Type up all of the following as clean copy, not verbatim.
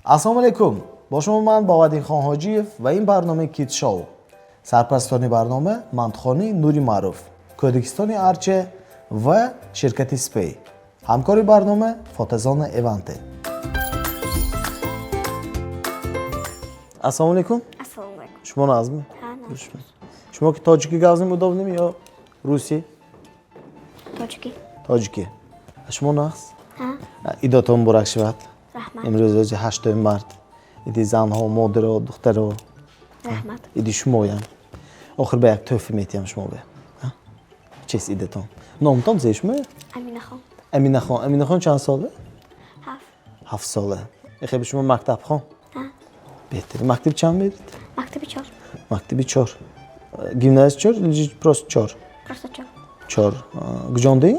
Ассалому алайкум, бо шумо ман, Боваддинхон Ҳоҷиев, ва ин барномаи Кид Шоу. Сарпарастони барнома мантухонаи Нури Маъруф, Кӯдакистони Арча ва ширкати Спей. Ҳамкори барнома фотозона Эванте. Ассалому алайкум. Ассалому алайкум. Шумо нағзми? Ҳа, нағз. Шумо ки тоҷикӣ гап занем удобный ми ё русӣ? Тоҷикӣ. Тоҷикӣ. Шумо нағз? Ҳа. Идотон муборак шавад. Раҳмат. Имрӯз рӯзи 8 март, иди занҳо, модаро, духтаро. Раҳмат. Иди шумоям. Охир ба як тӯҳфа метиҳам шумо бе чест идатон. Номтон зе шумо? Аминахон. Аминахон. Аминахон чанд сола? 7. 7 сола. Эхе, шумо мактабхон? Ҳа. Беҳтар. Мактаби чанд мерид? Мактаби 4. Мактаби 4. Гимназия 4 или просто 4? Просто 4. 4. Куҷондаи?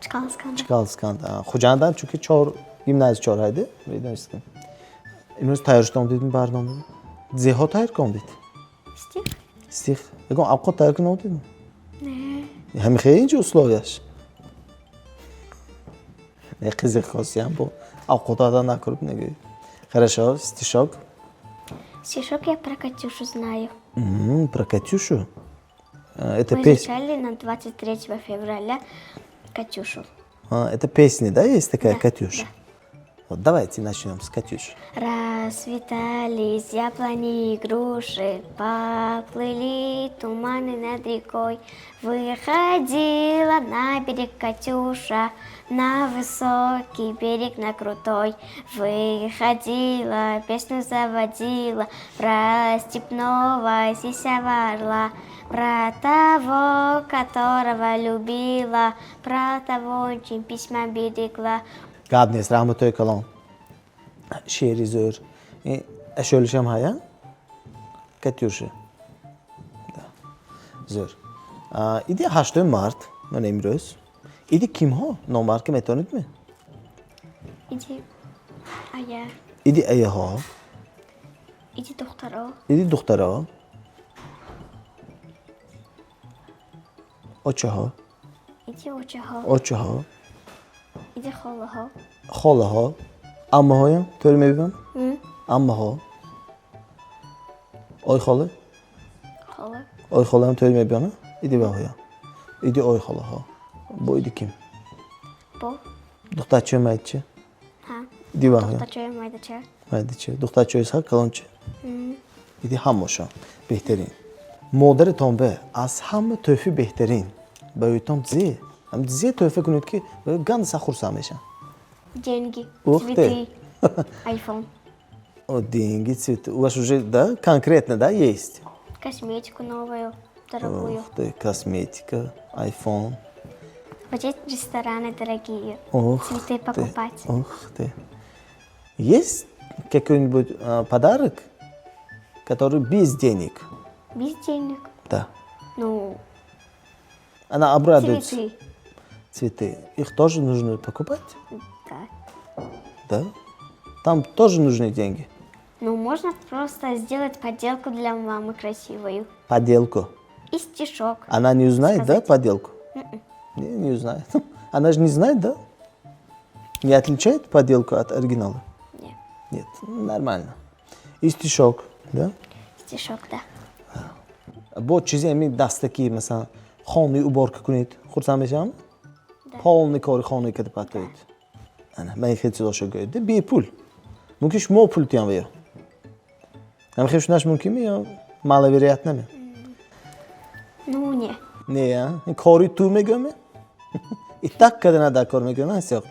Чкаловсканда. Чкаловсканда. Хуҷандам, чунки 4 гимназия 4 ҳайде, медонистам. Имрӯз тайёр шуда омдед барнома? Зеҳо тайёр кардед? Стих. Стих. Ягон авқот тайёр кунда омдед? Не. Ҳами хеле инҷо условия ш не қизиқ хосиям бо авқот ада накурб негӯй. Хорошо, стишок. Стишок я про Катюшу знаю. Про Катюшу? Это Мы песня. изучали на 23 февраля Катюшу. А, это песня, да, есть такая? Да, Катюша? да. Вот давайте начнем с Катюши. Расцветались яблони и груши, поплыли туманы над рекой. Выходила на берег Катюша, на высокий берег, на крутой. Выходила, песню заводила про степного сисява орла, про того, которого любила, про того очень письма берегла. Гап нест, раҳматои калон. Шеъри зӯр. Ашёлишам ҳая, Катюша. Да. Зӯр. Иди 8 март ман имрӯз иди кимҳо номбар ка метавонедме? Иди ая. Иди аяҳо. Иди духтаро. Иди духтаро, очаҳо. Иди очаҳо. Очаҳо. Иди холаҳо. Холаҳо, аммаҳоям тӯри мебинам. Аммаҳо, ой хола. Хола. Ой холаам тӯри мебиёна. Иди баҳоям, иди ой холаҳо. Бо иди ким? Бо Духтарчаи майдча. Ҳа. Иди баҳоям. Духтарчаи майдача. Майдача, духтарчаи сар калонча. Иди ҳамошон. Беҳтарин. Модаратон бе аз ҳама тӯҳфи беҳтарин ба ӯйтон зе зе тӯҳфа кунед, ки гандаса хурсанд мешаванд? Деньги. Ух ты. Цветы, айфон. О, деньги, цветы. У вас уже, да, конкретно, да, есть? Косметику новую дорогую. Ух ты, косметика, iPhone. Водить в рестораны дорогие. Ох Цветы ты, покупать. Ох ты. Есть какой-нибудь подарок, который без денег? Без денег? Да. Ну, Она обрадуется. цветы. Цветы. Их тоже нужно покупать? Да. Да? Там тоже нужны деньги. Ну, можно просто сделать поделку для мамы красивую. Поделку. И стишок. Она не узнает, да, Сказать. поделку? Не, не узнает. Она же не знает, да? Не отличает поделку от оригинала? Нет. Нет, нормально. И стишок, да? Стишок, да. Бо чизе ами дастаки, масалан, хонаи уборка кунед, хурсанд мешавам? Да. Полный кори хонаи када патоед. Ана, ман хеле чизошо гӯед, бепул. Мумкин шумо пул тиям ё? Ам хеле шунаш мумкин ё маловероятно ме? Ну, не. Не, а? Ин кори ту мегӯям? И так када на кор мегӯям, ҳисоб.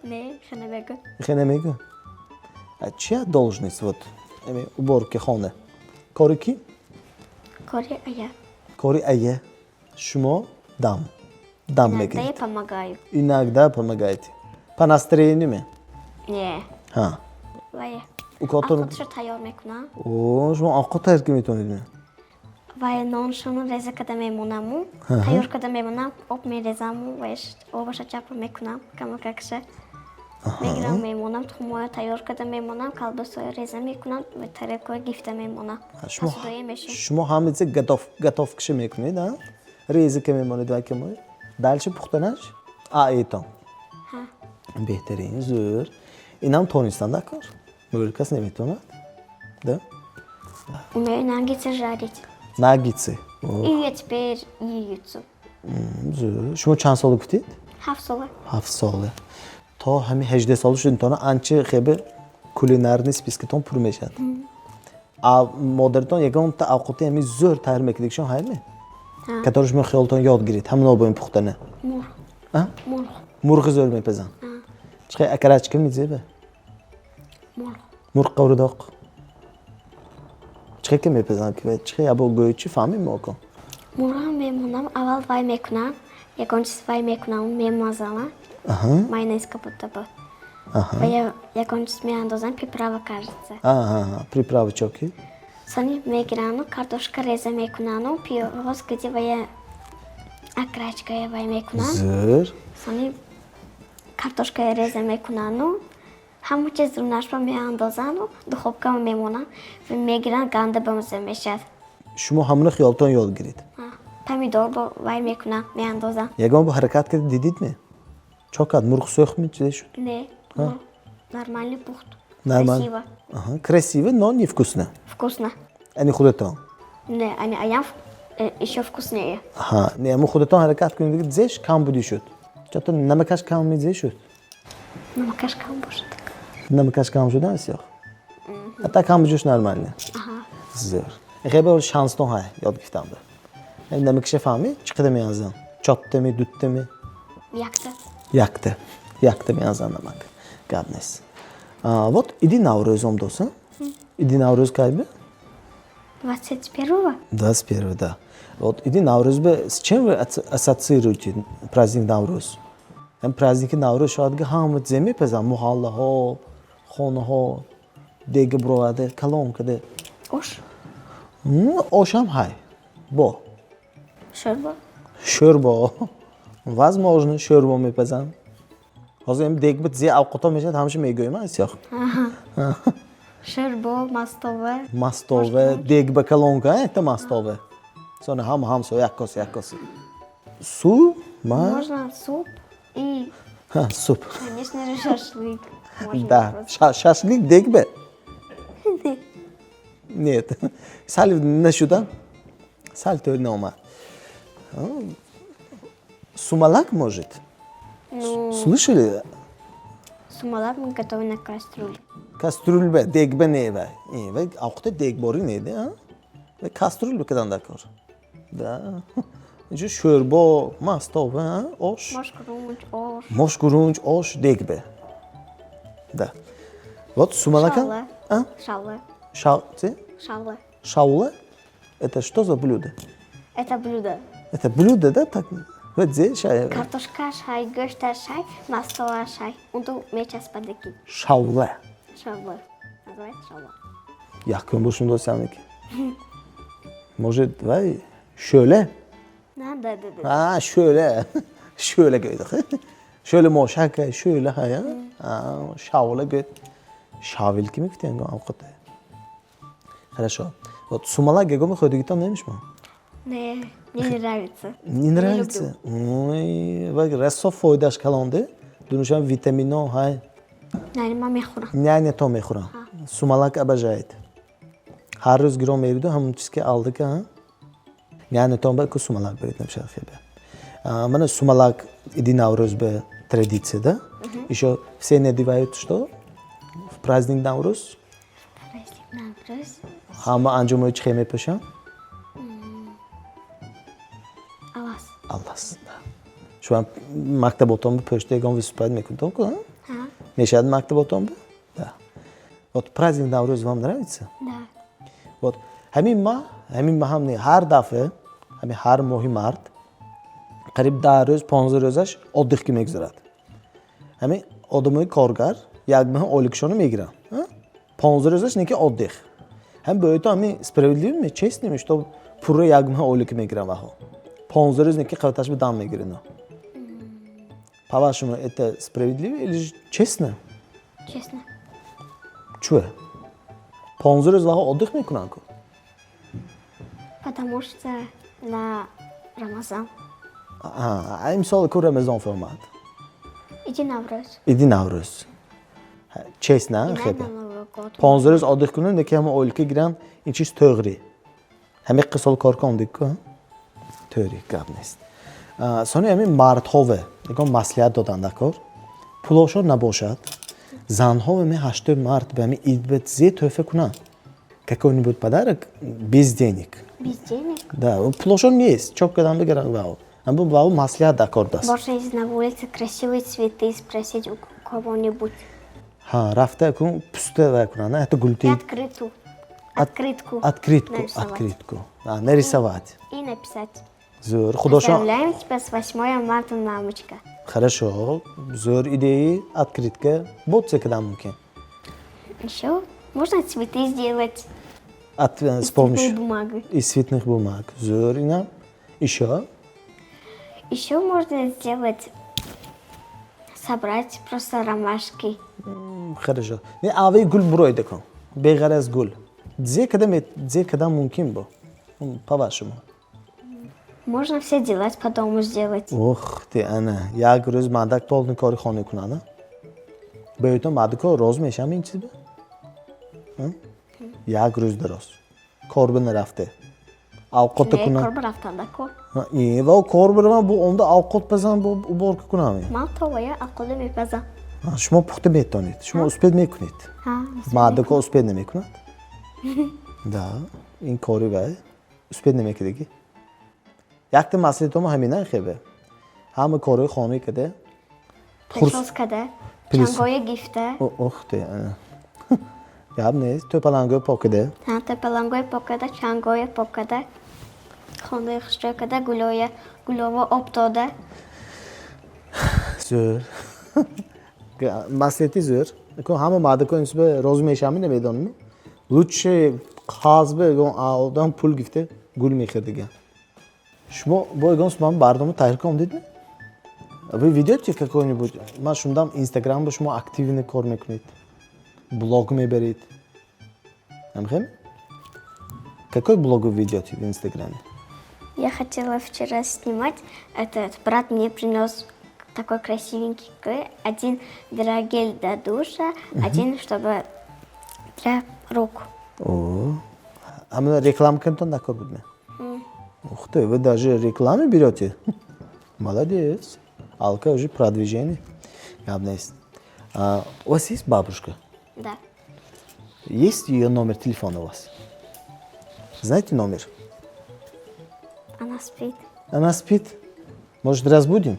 Не, хе намегӯ. Хе намегӯ. А чья должность вот ами уборки хона? Кори ки? Кори ая. Кори ая. Шумо дам. Дам Иногда я мегиред. помогаю. Иногда помогаете. По настроению ме? Не. Ҳа. Вая. Укотон. Овқатшо тайёр мекунам. О, шумо овқат тайёр ки метавонед ме? Вай ноншоно реза када мемонаму, тайёр када мемонам, об мерезаму, вайш обаша чапа мекунам, камакакша. Мегирам, мемонам, тухмоя тайёр када мемонам, колбасоя реза мекунам ва тарелкоя гифта мемонам. Шумо Посудоя мешум. Шумо ҳамаи готов киша мекунед, а? Реза ка мемонед ва ка дальше пухтанаш? А, этон. Ҳа. Беҳтарин, зӯр. Инам тонистан дар кор. Мӯр кас наметавонад. Да? Умею наггетсы жарить. Наггетсы. И я теперь яйцо. Зӯр. Шумо чанд сола гуфтед? 7 сола. 7 сола. То ҳамин 18 сола шудитона анча хебе кулинарный списк атон пур мешавад. А модаратон ягонта авқоти ҳамин зӯр тайёр мекардагишон ҳайме? Который шумо хиёлтон ёд гиред, ҳамино бо ин пухтана. Мурғ. А? Мурғ. Мурғи зӯр мепазанд. Чӣ окорочка мезеба? Мурғ. Мурғ қавридоқ. Чӣ ки мепазанд? Чӣ ябо гӯй, чӣ фаҳмем мо кон? Мурғам мемонам, аввал вай мекунам, ягон чиз вай мекунам, мемазама. Майонез как будто бы. Ва я ягон чиз меандозам, приправа, кажется. Аҳа, приправа чоки? Сони мегирану картошка реза мекунану, пиёз где ва я окорочка вай мекунам. Зӯр. Сони картошка реза мекунану, ҳама чиз рунашро меандозану, духовка мемонам ва мегиранд, ганда бамаза мешавад. Шумо ҳамуна хиёлтон ёд гиред. Помидор бо вай мекунам, меандозам. Ягон бо ҳаракат кард, дидид ме? Чо кард? Мурғ сӯхт чизе шуд? Не, мурғ нормальный пухт. Нормально. Красиво. Аҳа, красиво, но невкусно. Вкусно. Ани худатон. Не, они, а я еще вкуснее. Аҳа, не, аммо худатон ҳаракат кунед, зеш кам будӣ шуд. Чато намакаш кам мезе шуд. Намакаш кам бошад. Намакаш кам шуда сиёх. А так ҳама ҷош нормально. Зӯр. Хебе шанстон ҳай ёд гирифтам. Намакаша фаҳмӣ? Чӣ қадар меанзан? Чоттами, дуттами? Якта. Якта. Якта меанзан намак. Гап нест. Вот иди Наврӯз омдоса. Иди Наврӯз кай бе? 21-го? 21, да. Вот иди Наврӯз бе, с чем вы ассоциируете праздник Наврӯз? Ҳам праздники Наврӯз шояд ки ҳама зе мепазанд, муҳаллаҳо, хонаҳо, дега буроварда, калон када. Ош. Ошам ҳай. Бо. Шӯрбо. Шӯрбо. Возможно, шӯрбо мепазанд. Ҳозир ем дег бит зе авқото мешавад, ҳамаша мегӯем, сиёх. Шӯрбо, мастова. Мастова, дег ба калонка, это мастова. Сони ҳама ҳамсоя як коса, як коса. Су, ма? Можно суп и, Ха, суп. конечно же, шашлык. Можно Да, просто. Шашлик дег бе? Нет. Сал нашуда? Сал тӯл наомад. Сумалак может? Ну, Слышали? Сумалак мы готовим на кастрюле. Кастрюль бе, дег бе не вай. Вай авқоти дегборӣ не, да? Вай кастрюль бикадан дар кор. Да. Инҷо шӯрбо, мастова, ош. Мош гурунҷ, ош. Мош гурунҷ, ош, дег бе. Да. Вот сумалака? Шавла. А? Шавла. Шав... Це? Шавла. Шаула? Это что за блюдо? Это блюдо. Это блюдо, да? Так? Вот здесь шай. Картошка шай, гӯшта шай, мастова шай. Унту мечаспадаки. Шаула. Шавла. Называется шавла. Якум бошум досам ки. Может, вай шӯла? Да. А, шӯла. Шӯла гӯйд. Шӯла мошак, шӯла ҳая. А, шавла гӯйд. Шавил ки мегуфтем авқот. Хорошо. Вот сумалак ягон мехоҳед намешмо? Не, мне не нравится. Не нравится? Ой, вай расо фоидаш калонде. Дунушам витамино ҳай. Не, ман мехӯрам. Няня то мехӯрам. Сумалак обожает. Ҳар рӯз гирон мериду ҳамон чиз ки алдика, ҳа? Няня то ба ку сумалак беред намешавад хебе. Мана сумалак иди Наврӯз бе традиция, да? Еще все надевают что? В праздник Наврӯз? Праздник Наврӯз. Ҳама анҷомои чӣ хел мепӯшанд? Алас. Алас. Да. Шумо мактаботон пӯшта ягон выступать мекунед, ку? Ҳа? Мешавад мактаботон? Да. Вот праздник Наврӯз вам нравится? Да. Вот ҳамин ма, ҳамин ма ҳам не, ҳар дафъа, ҳамин ҳар моҳи март қариб 10 рӯз, 15 рӯзаш отдых ки мегузарад. Ҳамин одамои коргар як моҳ ойликшонро мегиранд. 15 рӯзаш не ки отдых. Ҳам бо ҳамин справедливо ме, честно ме, что пурра як моҳ ойлик мегиранд ваҳо. 15 рӯз не ки қавташ ба дам мегиранд. По-вашему, это справедливо или же честно? Честно. Чӯ? 15 рӯз ваҳо отдых мекунанд ку? Потому что на Рамазан. Имсол ку Рамазон фаромад. Иди Наврӯз. Иди Наврӯз. Честно, И хебе. на Новый год. 15 рӯз отдых кунанд, яке ҳама ойлика гиранд, ин чиз тӯғрӣ. Ҳамин қисол кор кун ку? Тӯғрӣ, гап нест. Сони ҳамин мардҳове ягон маслиҳат додан дар кор, пулошон набошад, занҳо ҳамин 8 март ба ҳамин ид ба зе тӯҳфа кунанд? Какой-нибудь подарок без денег. Без денег? Да, пулошон нест, чоп кардан бигиранд, вау ҳамин вау маслиҳат дар кор даст. Можно идти на улице, красивые цветы спросить у кого-нибудь. Ҳа, рафта кун пуста вай кунанд, ҳатто И гулти. Открытую. Открытку. Открытку. Нарисовать. Открытку нарисовать. И написать. Зӯр, худошон. Поздравляем тебя с 8 марта, мамочка. Хорошо, зӯр идеи. Открытка бо чӣ кардан мумкин? Еще можно цветы сделать. С Из помощью цветной бумаги. Из цветных бумаг, зӯр. Ина еще? Еще можно сделать, собрать просто ромашки. Хорошо, не аваи гул буроида кун, беғараз гул зе када зе када мумкин бо, по-вашему? Можно все дела по дому сделать. Ух ты, ана як рӯз мардак полный кори хона кунад, беютон мардако роз мешам ин чиз ба як рӯз дароз кор ба нарафте, авқота Не, кунам. Кор рафтанда ко. Ва кор биравам, бу омда авқот пазам, бу уборка кунам. Ман товая ақлы мепазам. Шумо пухта метонед, шумо успеть мекунед. Ҳа. Мардако успеть намекунад, да, ин кори вай успеть намекунадиги. Якта маслиҳатомо ҳамина хебе, ҳама корҳои хонаи каде. Прическа, чангоя гифта. Ух ты, гап нест, тӯпалангои покиде. Ҳа, тӯпалангои покада, чангоя покада, хонаи хушрӯй када, гулоя гулова об дода. Зӯр, маслиҳати зӯр. Ҳама мардако инсибе розӣ мешавам, намедонам, лучше қазбе ягон одам пул гифте гул мехӯрдига. Шумо бо ягон ман барнома таҳрир кардам, дидми? Вы ведете какой-нибудь, ман шунидам, инстаграм ба шумо активно кор мекунед, блог мебаред, ҳамхел? Какой блог вы ведете в инстаграме? Я хотела вчера снимать. Этот брат мне принес такой красивенький один для гель для душа, один, чтобы для рук. О, ҳамина реклама кунтон накор будме? Ух ты, вы даже рекламу берете, молодец, алка уже продвижение, гап нест. У вас есть бабушка? Да. Есть ее номер телефона у вас? Знаете номер? Она спит. Она спит? Может, разбудим,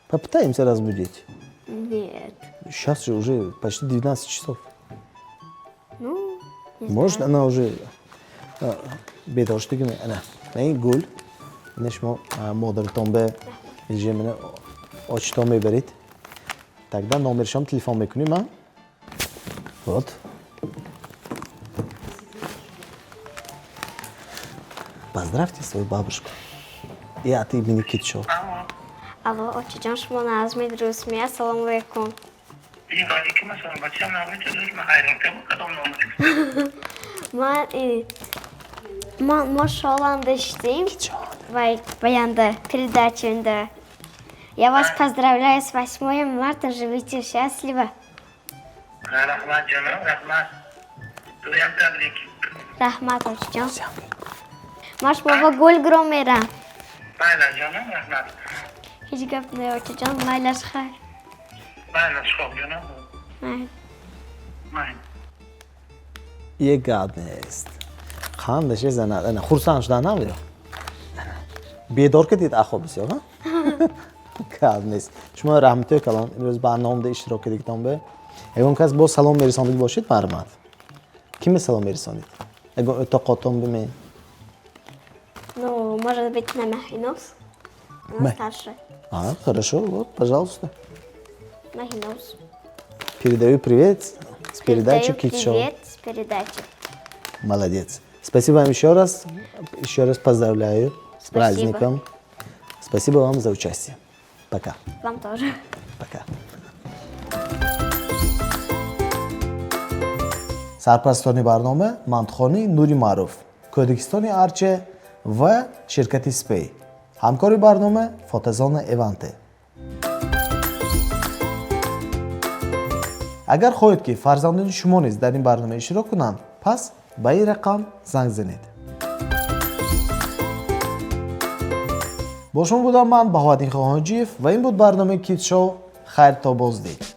попытаемся разбудить? Нет. Сейчас же уже почти 12 часов. Ну, не Может, знаю. она уже бедор шудагими. Ана ин гул, ина шумо модаратон ба иҷа мана очитон мебаред. Тогда номершам телефон мекунем, а вот. Поздравьте свою бабушку и от имени Кит Шоу. Алло, очаҷон, шумо нағзми, дурустми? Ассалому алайкум. Алейкум ассалом, бачам, нағзми, дурустми, хайрин, кабу кадом номер? Ман ман мо шоланда шудем ваянда передачанда. Я вас поздравляю с 8 марта, живите счастливо. Раҳмат, ҷонам, раҳмат. Туям табрик. Раҳмат, очаҷон. Ман шумо гул гиром мерам. Майла, ҷонам, раҳмат. Ҳеҷ гап не, очаҷон, майлаш, хайр. Майлаш, хоб, ҷонам. Майли. Майли. Як гап нест, қандаше занад, ана хурсанд шудан ё бедор кардид ахо бисёр, гап нест. Шумо раҳматои калон, имрӯз барномада иштирок кардигитон бе. Ягон кас боз салом мерасондиг бошед, марҳамат. Киме салом мерасонед? Ягон o'toqotон биме? Ну, может быть, на Махинос. Она старше. А, хорошо, вот, пожалуйста. Махинос. Передаю привет с передачи Передаю Кит Шоу. привет с передачи. Молодец. Спасибо вам еще раз. Еще раз поздравляю с Спасибо. праздником. Спасибо вам за участие. Пока. Вам тоже. Пока. Сарпарастони барнома мантухонаи Нури Маъруф, Кӯдакистони Арче ва ширкати Спей. Ҳамкори барнома фотозона Эванте. Агар хоҳед, ки фарзандони шумо низ дар ин барнома иштирок кунанд, пас ба ин рақам занг занед. Бо шумо будам ман, Баҳоваддин Хоҳонҷиев, ва ин буд барномаи Kids Show. Хайр, то боздид.